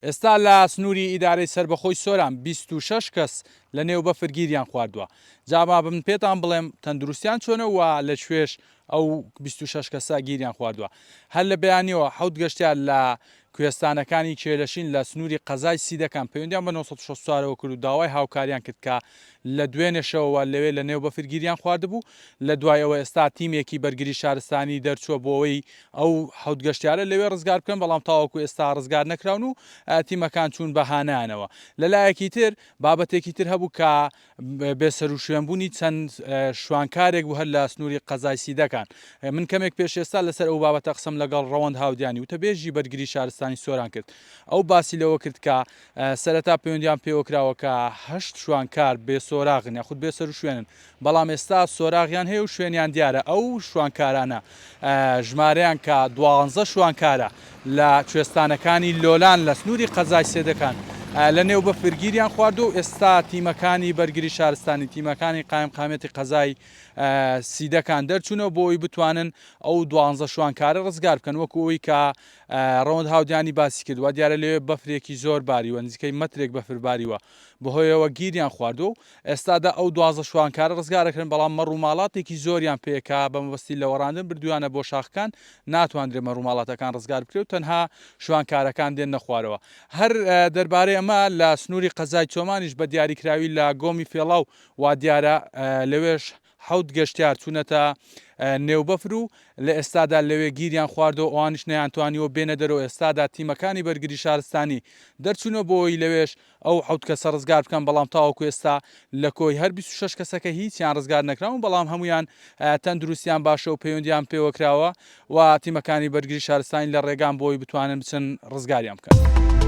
ئێستا لە سنووری ئیدارەی سەربەخۆی سۆران 26 کەس لە نێو بەفر گیریان خواردووە. جا با من پێتان بڵێم تەندروستیان چۆنە و لە کوێش ئەو 26 کەسە گیریان خواردووە. هەر لە بەیانیەوە حەوت گەشتیار لە کوێستانەکانی کێلەشین لە سنووری قەزای سیدەکان پەیوەندیان بە 964 ەوە کرد و داوای هاوکاریان کرد کە لە دوێنێ شەوەوە لەوێ لە نێو بەفر گیریان خواردبوو. لە دوای ئەوە ئێستا تیمێکی بەرگری شارستانی دەرچووە بۆ ئەوەی ئەو حەوت گەشتیارە لەوێ ڕزگار بکەن، بەڵام تاوەکو ئێستا ڕزگار نەکراون و تیمەکان چوون بە هانایانەوە. لە لایەکی تر بابەتێکی تر هەبوو کە بێسەروشوێنبوونی چەند شوانکارێک بوو هەر لە سنووری قەزای سیدەکان. من کەمێک پێش ئێستا لەسەر ئەو بابەتە قسەم لەگەڵ ڕەوەند هاودیانی وتەبێژی بەرگری شارستانی سۆران کرد. ئەو باسی لەوە کرد کە سەرەتا پەیوەندیان پێوەکراوە کە هەشت شوانکار بێ سۆراغن یاخود بێسەروشوێنن، بەڵام ئێستا سۆراغیان هەیە و شوێنیان دیارە، ئەو شوانکارانە ژمارەیان کە دوانزە شوانکارە لە کوێستانەکانی لۆلان لە سنووری قەزای سێدەکان لە نێو بەفر گیریان خواردووە و ئێستا تیمەکانی بەرگری شارستانی، تیمەکانی قایمقامیەتی قەزای سیدەکان دەرچوونەوە بۆ ئەوەی بتوانن ئەو دوانزە شوانکارە ڕزگار بکەن، وەکو ئەوەی کە ڕەوەند هاودیانی باسی کرد وا دیارە لەوێ بەفرێکی زۆر باریوە، نزیکەی مەترێک بەفر باریوە، بەهۆیەوە گیریان خواردووە و ئێستادا ئەو 12 شوانکارە ڕزگار ئەکرێن، بەڵام مەڕوماڵاتێکی زۆریان پێیە کە بە مەبەستی لەوەڕاندن بردوویانە بۆ شاخەکان، ناتواندرێ مەڕوماڵاتەکان ڕزگار بکرێ و تەنها شوانکارەکان دێننە خوارەوە. هەر دەربارەی ئەمە لە سنووری قەزای چۆمانیش بە دیاریکراوی لە گۆمی فێڵاو وا دیارە لەوێش حەوت گەشتیار چوونەتە نێو بەفر و لە ئێستادا لەوێ گیریان خواردووە ئەوانیش نەیانتوانیوە بێنە دەرەوە ئێستادا تیمەکانی بەرگری شارستانی دەرچوونە بۆ ئەوەی لەوێش ئەو حەوت کەسە ڕزگار بکەن، بەڵام تاوەکو ئێستا لە کۆی هەر 26 کەسەکە هیچیان ڕزگار نەکراون، بەڵام هەموویان تەندروستیان باشە و پەیوەندیان پێوەکراوە و تیمەکانی بەرگری شارستانی لە ڕێگان بۆ ئەوەی بتوانن بچن ڕزگاریان بکەن.